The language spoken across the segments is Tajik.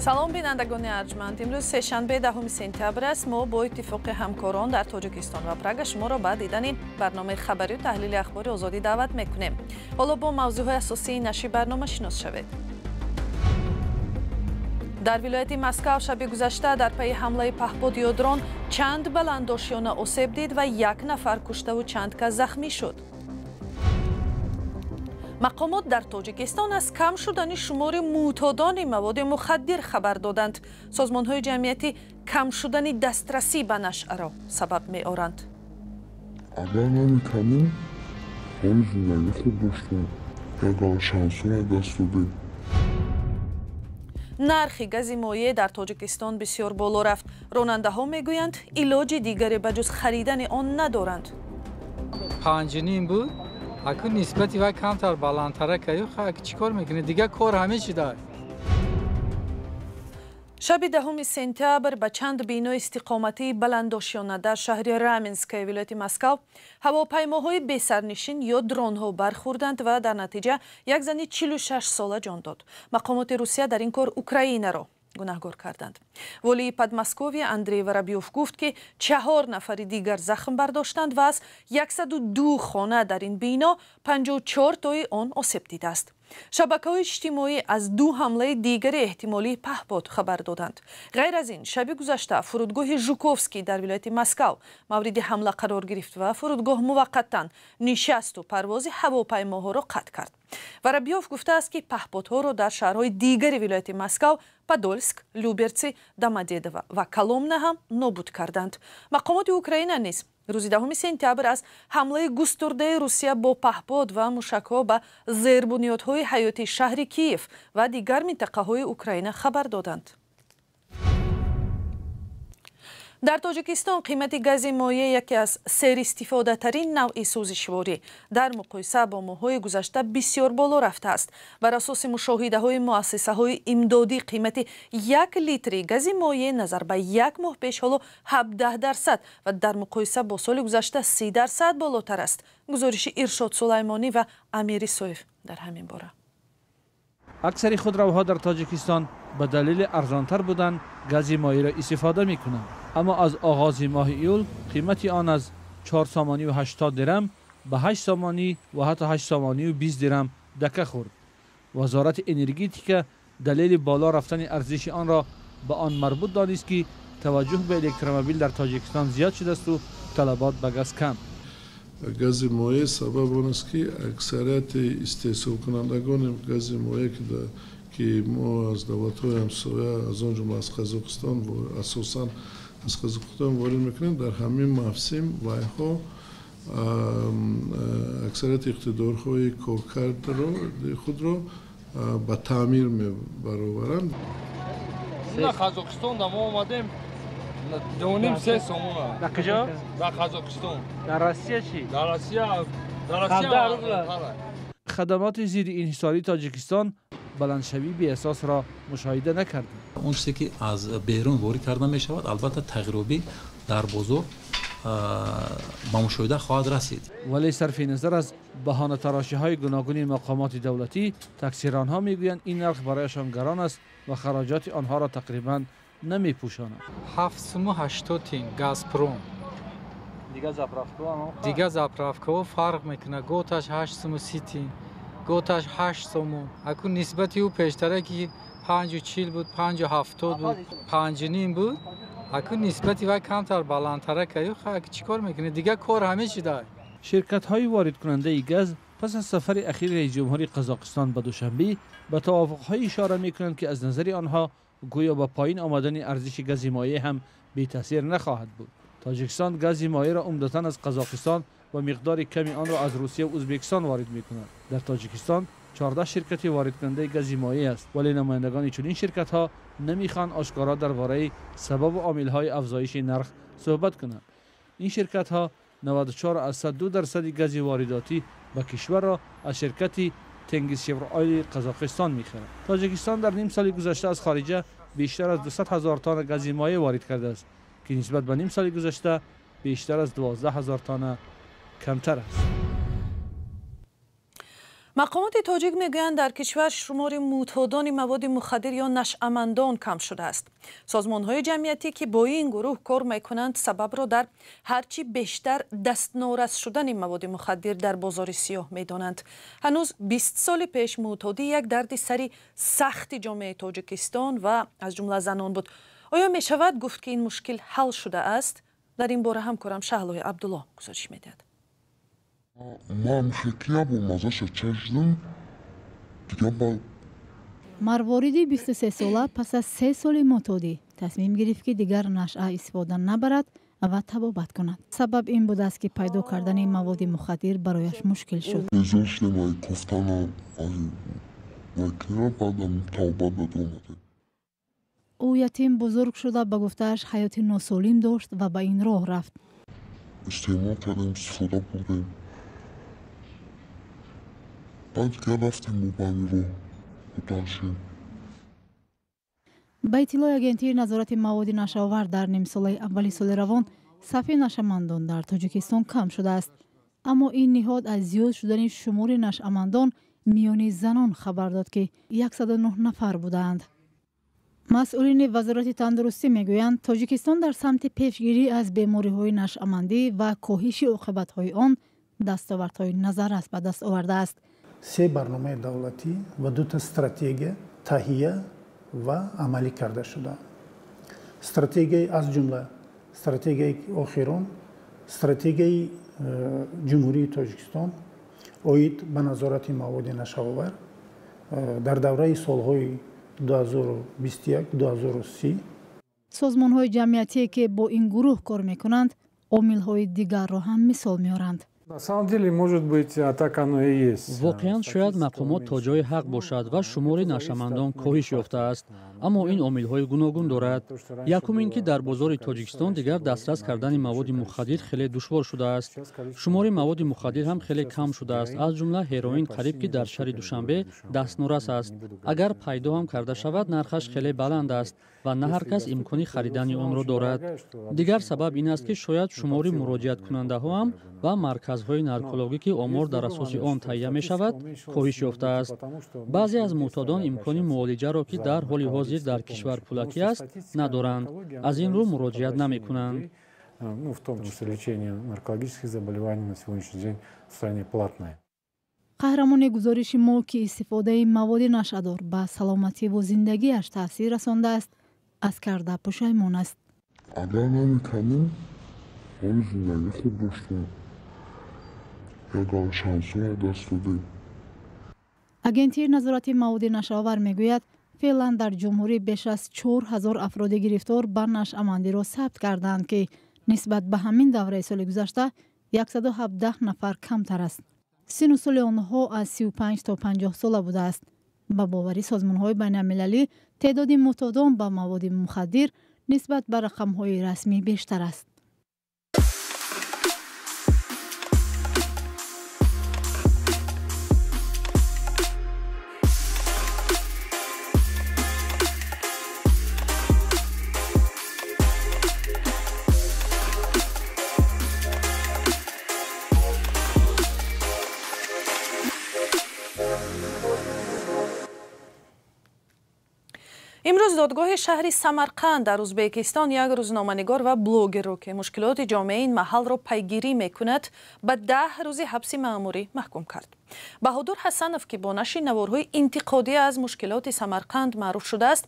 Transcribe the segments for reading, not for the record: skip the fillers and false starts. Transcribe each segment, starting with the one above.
Салом, бинандагони арҷманд. Имрӯз сешанбе, 10 сентябр аст. Мо бо иттифоқи ҳамкорон дар Тоҷикистон ва Прага шуморо ба дидани барномаи хабарию таҳлили Ахбори Озодӣ даъват мекунем. Ҳоло бо мавзӯъҳои асосии нашри барнома шинос шавед. Дар вилояти Москав шаби гузашта дар пайи ҳамлаи паҳпод ё дрон чанд баландошёна осеб дид ва як нафар куштаву чанд кас захмӣ шуд. Мақомот дар Тоҷикистон аз кам шудани шумори мӯътодони маводи мухаддир хабар доданд. Созмонҳои ҷамъиятӣ кам шудани дастрасӣ ба нашъаро сабаб меоранд. Агар намекардем, ҳоли зиндагӣ хуб доштем, ягон шансҳо даст додем. Нархи гази моеъ дар Тоҷикистон бисёр боло рафт. Ронандаҳо мегӯянд, илоҷи дигаре ба ҷуз харидани он надоранд. 5,5 буд, аку нисбати вай камтар баландтара каю, чӣ кор мекунӣ? Дигар кор ҳамин чида. Шаби 10 сентябр ба чанд бинои истиқоматии баландошёна дар шаҳри Раменское вилояти Москав ҳавопаймоҳои бесарнишин ё дронҳо бархӯрданд ва дар натиҷа як зани 46 сола ҷон дод. Мақомоти Русия дар ин кор Украинаро гунаҳгор карданд. Волии Подмосковия Андрей Воробьев гуфт, ки 4 нафари дигар захм бардоштанд ва аз 102 хона дар ин бино 54 тои он осеб дидааст. Шабакаҳои иҷтимоӣ аз ду ҳамлаи дигари эҳтимолии паҳпод хабар доданд. Ғайр аз ин, шаби гузашта фурудгоҳи Жуковский дар вилояти Москав мавриди ҳамла қарор гирифт ва фурудгоҳ муваққатан нишасту парвози ҳавопаймоҳоро қатъ кард. Воробьев гуфтааст, ки паҳподҳоро дар шаҳрҳои дигари вилояти Москав, Подольск, Люберцы, Домодедово ва Коломна ҳам нобуд карданд. Мақомоти Украина низ рӯзи 10 сентябр аз ҳамлаи густурдаи Русия бо паҳпод ва мушакҳо ба зербунёдҳои ҳаётии шаҳри Киев ва дигар минтақаҳои Украина хабар доданд. Дар Тоҷикистон қимати гази моеъ, яке аз серистифодатарин навъи сӯзишворӣ, дар муқоиса бо моҳҳои гузашта бисёр боло рафтааст. Бар асоси мушоҳидаҳои муассисаҳои имдодӣ, қимати як литри гази моеъ назар ба як моҳ пеш ҳоло 17% ва дар муқоиса бо соли гузашта 30% болотар аст. Гузориши Иршод Сулаймонӣ ва Амир Исоев дар ҳамин бора. Аксари худравҳо дар Тоҷикистон ба далели арзонтар будан гази моеъро истифода мекунанд, аммо аз оғози моҳи июл қимати он аз 4 сомонию 80 дирам ба 8 сомонӣ ва ҳатто 8 сомонию 20 дирам дака хӯрд. Вазорати энергетика далели боло рафтани арзиши онро ба он марбут донист, ки таваҷҷӯҳ ба электромобил дар Тоҷикистон зиёд шудасту талабот ба газ кам. Гази моеъ сабаб он аст, ки аксарияти истеҳсолкунандагони гази моеъ, ки мо аз давлатҳои ҳамсоя, аз он ҷумла аз Қазоқистон, асосан аз Қазоқистон ворид мекунем, дар ҳамин мавсим вайҳо аксарияти иқтидорҳои коркардро худро ба таъмир мебароваранд. На Қазоқистон да мо омадем 2,5-3 сомона. Дар куҷо? Дар Қазоқистон. Дар Россия чӣ? Дар Россия, дар Россия. Хадамоти зидди инҳисории Тоҷикистон баландшавии беасосро мушоҳида накардем. Он чизе ки аз берун ворид карда мешавад, албатта тағйиробӣ дар бозор ба мушоҳида хоҳад расид. Вале сарфи назар аз баҳонатарошиҳои гуногуни мақомоти давлатӣ, таксиронҳо мегӯянд, ин нарх барояшон гарон аст ва хароҷоти онҳоро тақрибан намепӯшонад. 7 суму 80 тин Газпром. Дигар заправкаҳо? Дигар заправкаҳо фарқ мекунад, готаш 8 суму 30 тин, готаш 8 сому. Аку нисбати ӯ пештара, ки 5,40 буд, 5,70 буд, 5,5 буд, аку нисбати вай камтар баландтара каю, чӣ кор мекунӣ? Дигар кор ҳамин чида. Ширкатҳои воридкунандаи газ пас аз сафари ахири раисҷумҳури Қазоқистон ба Душанбе ба тавофуқҳое ишора мекунанд, ки аз назари онҳо гӯё ба поин омадани арзиши гази моеъ ҳам бетаъсир нахоҳад буд. Тоҷикистон гази моеъро умдатан аз Қазоқистон ва миқдори ками онро аз Русия ва Ӯзбекистон ворид мекунад. Дар Тоҷикистон 14 ширкати воридкунандаи гази моеъ аст, вале намояндагони чунин ширкатҳо намехоҳанд ошкоро дар бораи сабабу омилҳои афзоиши нарх суҳбат кунанд. Ин ширкатҳо 94,2 дарсади гази воридотӣ ба кишварро аз ширкати Тенгизшевроили Қазоқистон мехарад. Тоҷикистон дар ним соли гузашта аз хориҷа бештар аз 200 ҳазор тонна гази моеъ ворид кардааст, ки нисбат ба ним соли гузашта бештар аз 12 ҳазор тонна камтар аст. Мақомоти тоҷик мегӯянд, дар кишвар шумори мӯътодони маводи мухаддир ё нашъамандон кам шудааст. Созмонҳои ҷамъиятӣ, ки бо ин гурӯҳ кор мекунанд, сабабро дар ҳарчи бештар дастнорас шудани маводи мухаддир дар бозори сиёҳ медонанд. Ҳанӯз 20 соли пеш мӯътодӣ як дарди сари сахти ҷомеаи Тоҷикистон ва аз ҷумла занон буд. Оё мешавад гуфт, ки ин мушкил ҳал шудааст? Дар ин бора ҳамкорам Шаҳлои Абдулло гузориш медиҳад. Ман хекия бо мазаша чашдам, дига ба Марвориди 23сола пас аз 3 соли мӯътодӣ тасмим гирифт, ки дигар нашъа истифода набарад ва табобат кунад. Сабаб ин будааст, ки пайдо кардани маводи мухаддир барояш мушкил шуд. Безор шудем ай кофтана, ай вайкина, баъдам тавба дад омадем. Ӯ ятим бузург шуда, ба гуфтааш, ҳаёти носолим дошт ва ба ин роҳ рафт. Истеъмол кардем, истифода бурдем. Баъд дига рафтем мо ба ҳамин роҳ мутаашшим. Ба иттилои Агентии назорати маводи нашъаовар, дар нимсолаи аввали соли равон сафи нашъамандон дар Тоҷикистон кам шудааст. Аммо ин ниҳод аз зиёд шудани шумори нашъамандон миёни занон хабар дод, ки 109 нафар будаанд. Масъулини Вазорати тандурустӣ мегӯянд, Тоҷикистон дар самти пешгирӣ аз бемориҳои нашъамандӣ ва коҳиши оқибатҳои он дастовардҳои назаррас ба даст овардааст. Се барномаи давлатӣ ва дута стратегия таҳия ва амалӣ карда шудаанд. Стратегияи, аз ҷумла стратегияи охирон, стратегияи Ҷумҳурии Тоҷикистон оид ба назорати маводи нашъаовар дар давраи солҳои 2021-2030. Созмонҳои ҷамъиятие, ки бо ин гурӯҳ кор мекунанд, омилҳои дигарро ҳам мисол меоранд. На самом деле, может быть, так оно и есть. Воқеан, шояд мақомот то ҷое ҳақ бошад ва шумори нашъамандон коҳиш ёфтааст, аммо ин омилҳои гуногун дорад. Якум ин ки дар бозори Тоҷикистон дигар дастрас кардани маводи мухаддир хеле душвор шудааст. Шумори маводи мухаддир ҳам хеле кам шудааст, аз ҷумла ҳероин қариб ки дар шаҳри Душанбе дастнорас аст. Агар пайдо ҳам карда шавад, нархаш хеле баланд аст ва на ҳар кас имкони харидани онро дорад. Дигар сабаб ин аст, ки шояд шумори муроҷиаткунандаҳо ҳам ба марказҳои наркологӣ, ки омор дар асоси он таҳия мешавад, коҳиш ёфтааст. Баъзе аз мӯътодон имкони муолиҷаро, ки дар ҳоли ҳозир дар кишвар пулакӣ аст, надоранд, аз ин рӯ муроҷиат намекунанд. Ну, в том числе лечение наркологических заболеваний на сегодняшний день в стране платное. Қаҳрамони гузориши мо, ки истифодаи маводи нашъадор ба саломативу зиндагиаш таъсир расондааст, аз карда пушаймон аст. Агар намекардем, ҳоли зиндагӣ хуб доштем. Ягон шансҳоро даст додем. Агентии назорати маводи нашъаовар мегӯяд, феълан дар ҷумҳурӣ беш аз 4000 афроди гирифтор ба нашъамандиро сабт кардаанд, ки нисбат ба ҳамин давраи соли гузашта 117 нафар камтар аст. Сину соли онҳо аз 35 то 50 сола будааст. Ба бовари созмонҳои байналмилалӣ, теъдоди мӯътодон ба маводи мухаддир нисбат ба рақамҳои расмӣ бештар аст. Имрӯз додгоҳи шаҳри Самарқанд дар Узбекистон як рӯзноманигор ва блогерро, ки мушкилоти ҷомеаи ин маҳалро пайгирӣ мекунад, ба 10 рӯзи ҳабси маъмурӣ маҳкум кард. Баҳодур Ҳасанов, ки бо нашри наворҳои интиқодӣ аз мушкилоти Самарқанд маъруф шудааст,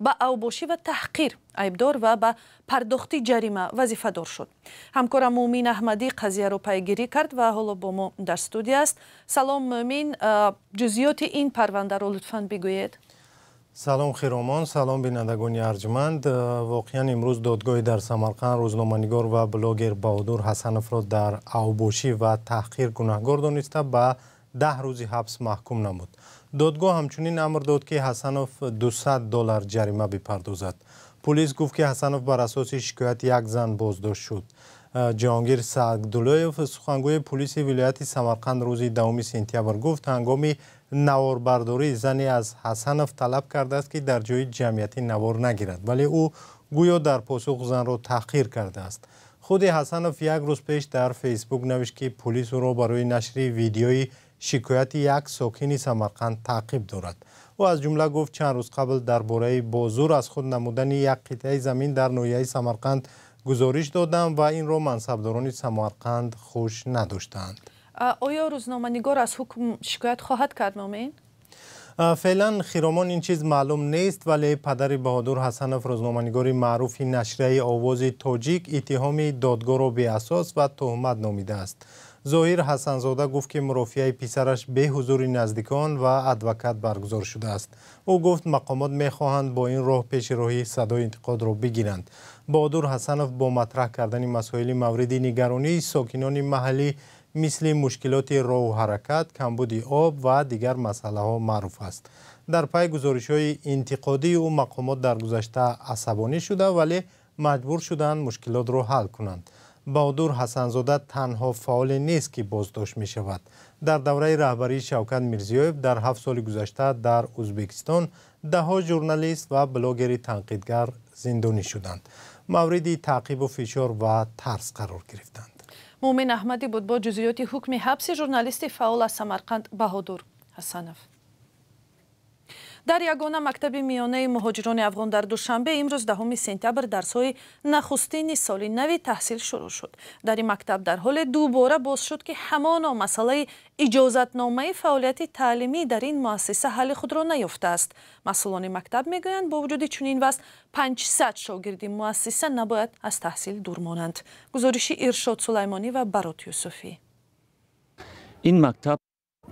ба авбошӣ ва таҳқир айбдор ва ба пардохти ҷарима вазифадор шуд. Ҳамкорам Муъмин Аҳмадӣ қазияро пайгирӣ кард ва ҳоло бо мо дар студия аст. Салом, Муъмин, ҷузъиёти ин парвандаро лутфан бигӯед. Салом, Хиромон, салом, бинандагони арҷманд. Воқеан, имрӯз додгоҳи дар Самарқанд рӯзноманигор ва блогер Баҳодур Ҳасановро дар авбошӣ ва таҳқир гунаҳгор дониста, ба 10 рӯзи ҳабс маҳкум намуд. Додгоҳ ҳамчунин амр дод, ки Ҳасанов 200 доллар ҷарима бипардозад. Пулис гуфт, ки Ҳасанов бар асоси шикояти як зан боздошт шуд. Ҷаҳонгир Саъдуллоев, сухангӯи пулиси вилояти Самарқанд, рӯзи 10 сентябр гуфт, ҳангоми наворбардорӣ зане аз Ҳасанов талаб кардааст, ки дар ҷои ҷамъиятӣ навор нагирад, вале ӯ гӯё дар посух занро таҳқир кардааст. Худи Ҳасанов як рӯз пеш дар Фейсбук навишт, ки пулис ӯро барои нашри видеои шикояти як сокини Самарқанд таъқиб дорад. Ӯ аз ҷумла гуфт, чанд рӯз қабл дар бораи бо зӯр аз худ намудани як қитъаи замин дар ноҳияи Самарқанд гузориш додам ва инро мансабдорони Самарқанд хуш надоштаанд. Оё рӯзноманигор аз ҳукм шикоят хоҳад кард, Муъмин? Феълан, Хиромон, ин чиз маълум нест, вале падари Баҳодур Ҳасанов, рӯзноманигори маъруфи нашрияи Овози Тоҷик, иттиҳоми додгоҳро беасос ва туҳмат номидааст. Зоҳир Ҳасанзода гуфт, ки мурофиаи писараш бе ҳузури наздикон ва адвокат баргузор шудааст. Ӯ гуфт, мақомот мехоҳанд бо ин роҳ пеши роҳи садои интиқодро бигиранд. Баҳодур Ҳасанов бо матраҳ кардани масоили мавриди нигаронии сокинони маҳаллӣ, мисли мушкилоти роҳу ҳаракат, камбуди об ва дигар масъалаҳо маъруф аст. Дар пай гузоришҳои интиқодии ӯ мақомот дар гузашта асабонӣ шуда, вале маҷбур шуданд мушкилотро ҳал кунанд. Баҳодур Ҳасанзода танҳо фаъоле нест, ки боздошт мешавад. Дар давраи раҳбарии Шавкат Мирзиёев дар 7 соли гузашта дар Ӯзбекистон даҳҳо журналист ва блогери танқидгар зиндонӣ шуданд, мавриди таъқибу фишор ва тарс қарор гирифтанд. Муъмин Аҳмадӣ буд бо ҷузъиёти ҳукми ҳабси журналисти фаъол аз Самарқанд Баҳодур Ҳасанов. Дар ягона мактаби миёнаи муҳоҷирони афғон дар Душанбе имрӯз, 10 сентябр, дарсҳои нахустини соли нави таҳсил шурӯъ шуд. Дар ин мактаб дар ҳоле дубора боз шуд, ки ҳамоно масъалаи иҷозатномаи фаъолияти таълимӣ дар ин муассиса ҳалли худро наёфтааст. Масъулони мактаб мегӯянд, бо вуҷуди чунин вазъ 500 шогирди муассиса набояд аз таҳсил дур монанд. Гузориши Иршод Сулаймонӣ ва Барот Юсуфӣ. Ин мактаб,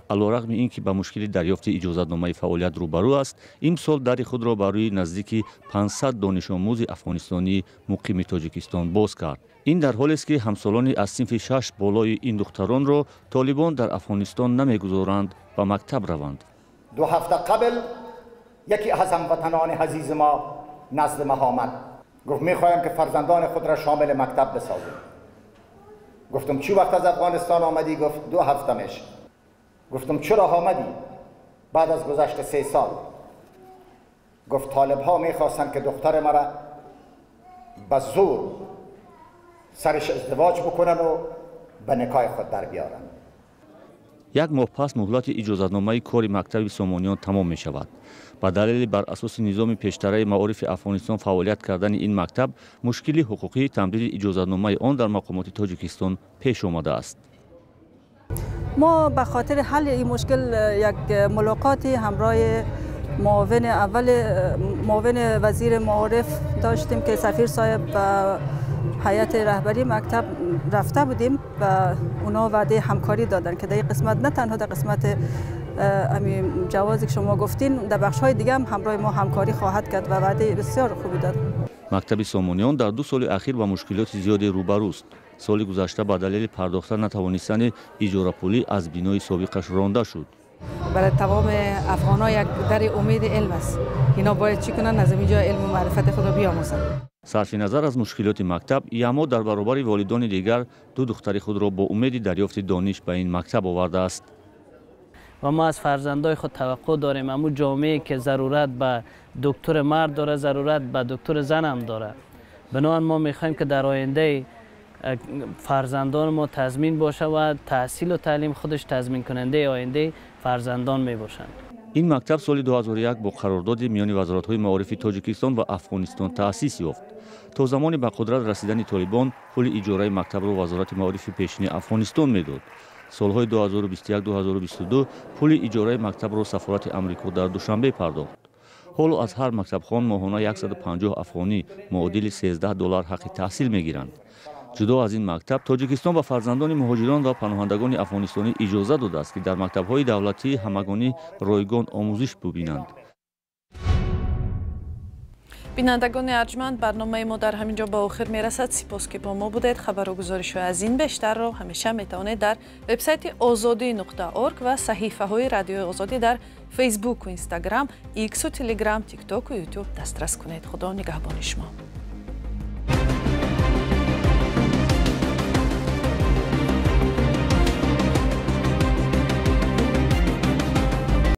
алорағми ин ки ба мушкили дарёфти иҷозатномаи фаъолият рӯбарӯ аст, имсол дари худро барои наздики 500 донишомӯзи афғонистонии муқими Тоҷикистон боз кард. Ин дар ҳолест, ки ҳамсолони аз синфи шаш болои ин духтаронро толибон дар Афғонистон намегузоранд ба мактаб раванд. 2 ҳафта қабл яке аз ҳамватанони азизи мо назди ма омад, гуфт: мехоҳем ки фарзандони худро шомили мактаб бисозем. Гуфтам: чӣ вақт аз Афғонистон омадӣ? Гуфт: 2 ҳафта мешавад. Гуфтам: чаро омадӣ баъд аз гузашти 3 сол? Гуфт: толибҳо мехостанд ки духтари маро ба зӯр сараш издивоҷ бикунанд ва ба никоҳи худ дар биёранд. Як моҳ пас муҳлати иҷозатномаи кори мактаби Сомониён тамом мешавад. Ба далели бар асоси низоми пештараи маорифи Афғонистон фаъолият кардани ин мактаб, мушкили ҳуқуқии тамдиди иҷозатномаи он дар мақомоти Тоҷикистон пеш омадааст. ما به خاطر حل این مشکل یک ملاقاتی همراه معاون اول معاون وزیر معارف داشتیم که سفیر صاحب و هیئت رهبری مکتب رفته بودیم و اونا وعده همکاری دادن که در این قسمت، نه تنها در قسمت همین جوازی که شما گفتین، در بخش های دیگه هم همراه ما همکاری خواهد کرد و وعده بسیار خوبی داد. Мактаби Сомониён дар 2 соли ахир ба мушкилоти зиёде рӯбарӯст. Соли гузашта ба далели пардохта натавонистани иҷорапулӣ аз бинои собиқаш ронда шуд. Барои тамоми афғонҳо як дари умеди илм аст. Ино бояд чӣ кунанд? Аз инҷо илму маърифати худро биомӯзанд. Сарфи назар аз мушкилоти мактаб, Ямо дар баробари волидони дигар ду духтари худро бо умеди дарёфти дониш ба ин мактаб овардааст. Ва мо аз фарзандои худ таваққӯъ дорем, ҳамун ҷомеае ки зарурат ба доктори мард дорад, зарурат ба доктори зан ҳам дорад. Биноан мо мехоҳем, ки дар ояндаи фарзандони мо тазмин бошад ва таҳсилу таълим худаш тазминкунандаи ояндаи фарзандон мебошанд. Ин мактаб соли 2001 бо қарордоди миёни вазоратҳои маорифи Тоҷикистон ва Афғонистон таъсис ёфт. То замони ба қудрат расидани толибон пули иҷораи мактабро вазорати маорифи пешини Афғонистон медод. Солҳои 2021-2022 пули иҷораи мактабро сафорати Амрико дар Душанбе пардохт. Ҳоло аз ҳар мактабхон моҳона 150 афғонӣ, муодили 13 доллар, ҳаққи таҳсил мегиранд. Ҷудо аз ин мактаб, Тоҷикистон ба фарзандони муҳоҷирон ва паноҳандагони афғонистонӣ иҷоза додааст, ки дар мактабҳои давлатии ҳамагонӣ ройгон омӯзиш бубинанд. Бинандагони арҷманд, барномаи мо дар ҳамин ҷо ба охир мерасад. Сипос, ки бо мо будед. Хабару гузоришҳои аз ин бештарро ҳамеша метавонед дар вебсайти озодӣ.орг ва саҳифаҳои Радиои Озодӣ дар Фейсбуку Инстаграм, Иксу Телеграм, Тиктоку Ютуб дастрас кунед. Худо нигаҳбони шумо.